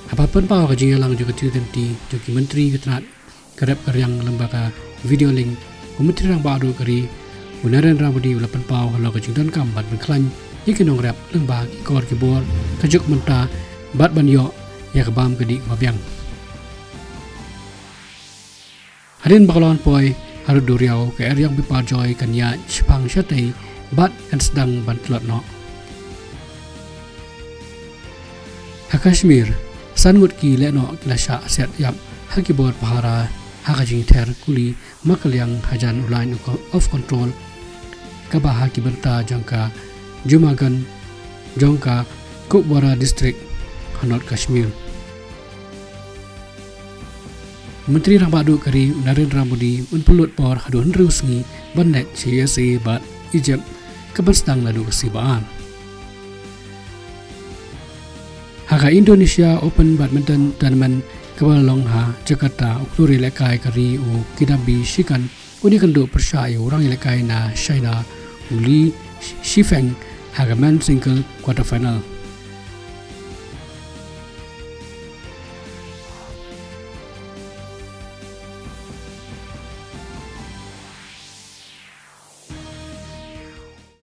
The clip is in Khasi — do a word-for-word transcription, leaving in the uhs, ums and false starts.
Haba pynpaw ka jingïalang jong ka T twenty jong ki myntri ka tnat ka rep ka riang lyngba ka video link, u Myntri Rangbah Duh ka ri u Narendra Modi u la pynpaw halor ka jingdonkam ban pynkhlaiñ ïa ki nongrep lyngba ki kor ki bor ka juk mynta bad ban ïoh ïa ka bam ka dih kaba biang. Hadien ba ka la wan poi harud duriaw, ka eriong biparjoy kan ïaid shaphang shatei bad kan sdang ban tlot noh. Ha Kashmir, san ngut ki lehnoh ki la shah siat ïap ha ki bor pahara ha ka jingther kuli makylliang hajan u Line of Control kaba ha ki bynta jong ka Jumaganj jong ka Kupwara District ha North Kashmir. Myntri Rangbah Duh ka ri u Narendra Modi un pynlut por haduh hynriew sngi ban leit sha U S A bad Egypt, kaban sdang naduh ka sngi ba ar. Ha ka Indonesia Open Badminton Tournament kaba la long ha Jakarta, u khlur ïalehkai ka ri u Kidambi Srikanth un ïakynduh pyrshah ïa u rangïalehkai na China u Li Shifeng ha ka men's single quarter final.